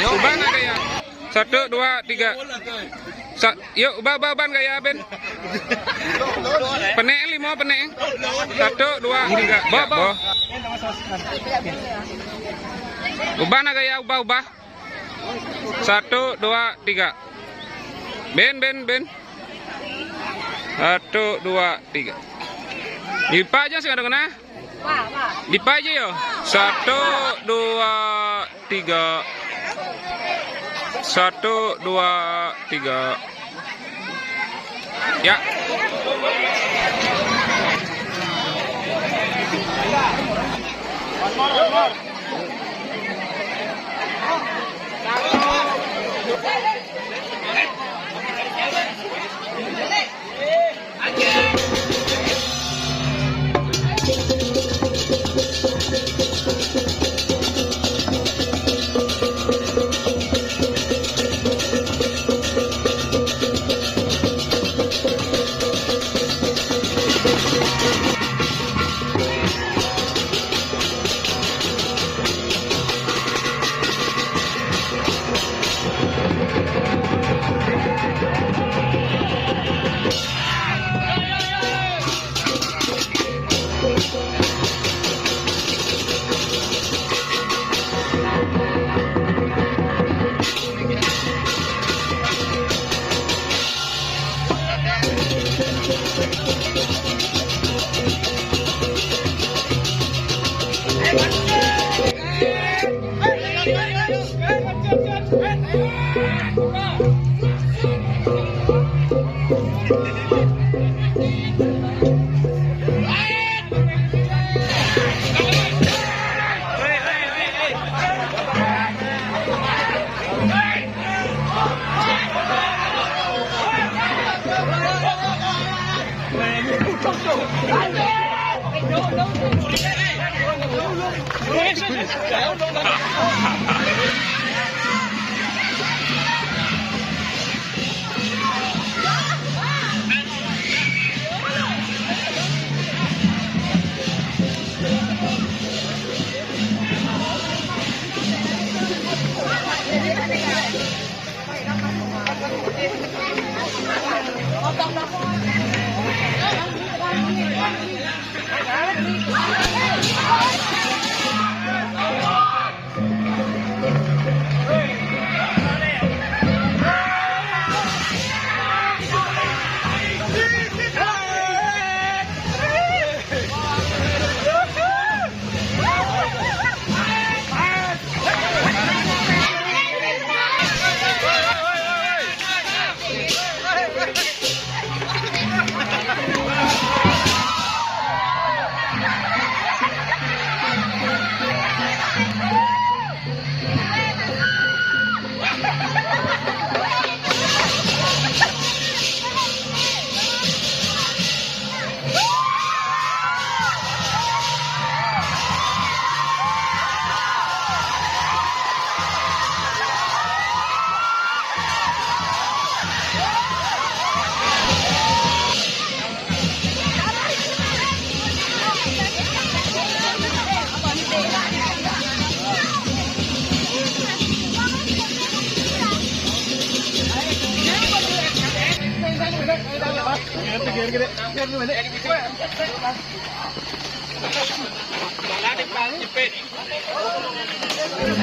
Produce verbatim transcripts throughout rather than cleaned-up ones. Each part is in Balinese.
Ubah nah gaya. Satu, dua, tiga. Sa-, yuk, ubah, ubah, ubah gaya, Ben. Penek limo, penek. Satu, dua, tiga. Bo, bo. Ubah nah gaya, ubah, ubah. Satu, dua, tiga. Ben, ben, ben. Satu, dua, tiga. Dipa aja sih kadang kena. Dipa aja ya. Satu, dua, tiga. Satu, dua, tiga. Ya.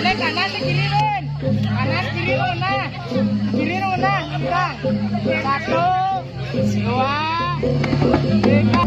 Ada kanan ke kiri, Ben. Kanan, kiri, mana? Kiri, mana? Bilang. Satu, dua, tiga.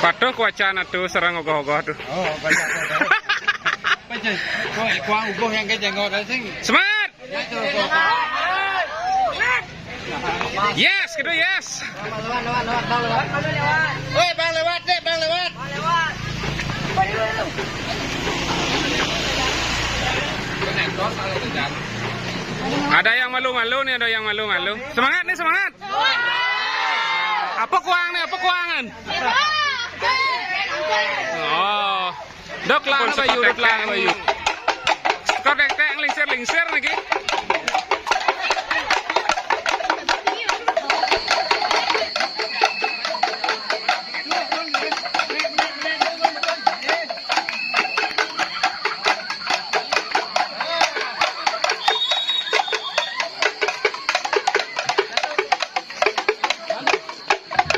Patuh ku acan atuh sareng ogoh-ogoh tuh. Oh, baca, baca. Baca. Kok kuang ugoh yang ke jenggot sing. Semangat! Ya, tuh, tuh. Yes, kedua yes. Woi, Bang lewat, Dek, Bang lewat. Ada yang malu-malu nih, ada yang malu-malu. Semangat nih, semangat. Apa kuang nih, apa kuangan? Oh. Dok lang bayu, dok lang bayu. Kau tek-tek lingsir-lingsir lagi.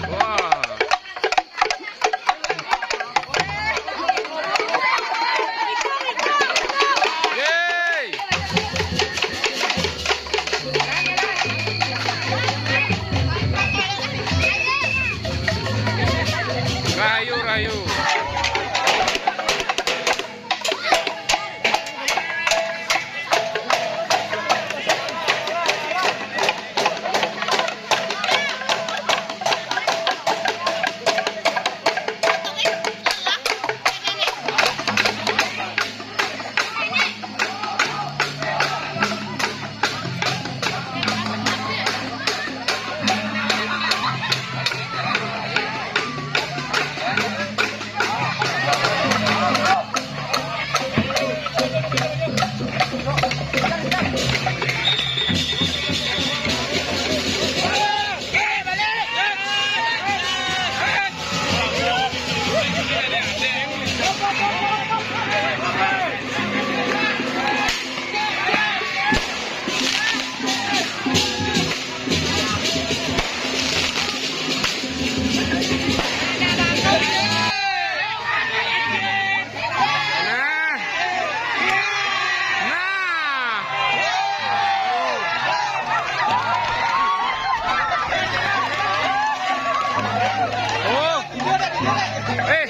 Wah. Yeay. Rayu, rayu. Nah. Nah. Oh. Eh.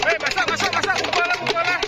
Eh, masak, masak, masak, kumpul lah, kumpul lah.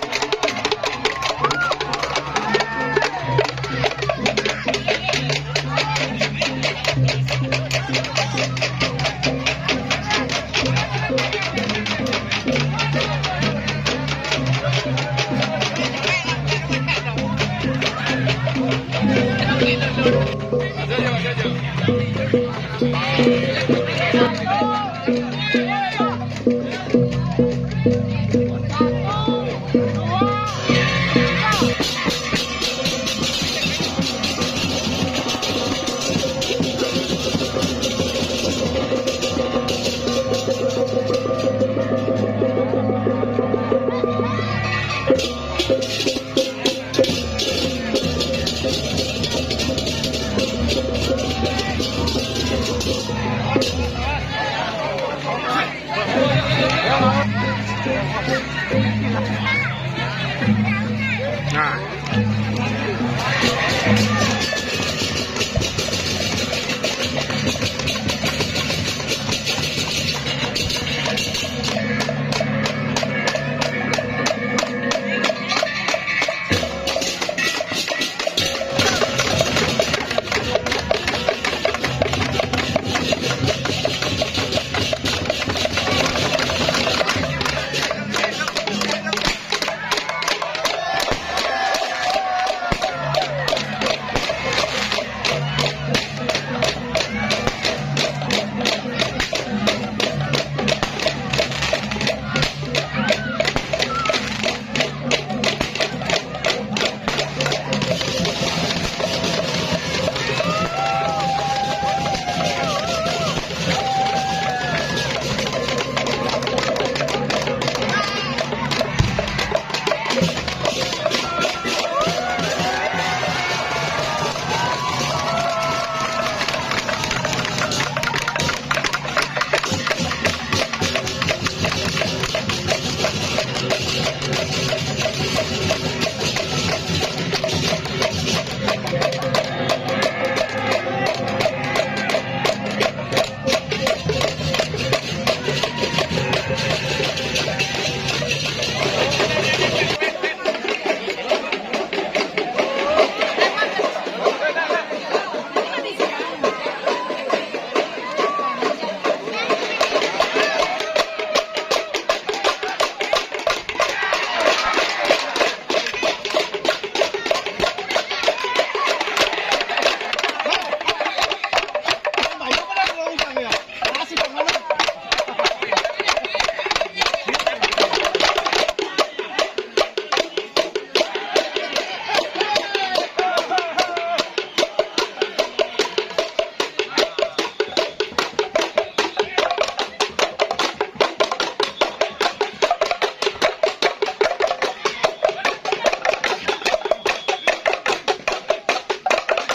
Nah.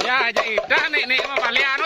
Ya, ya, dah, nek, nek, mah, balian,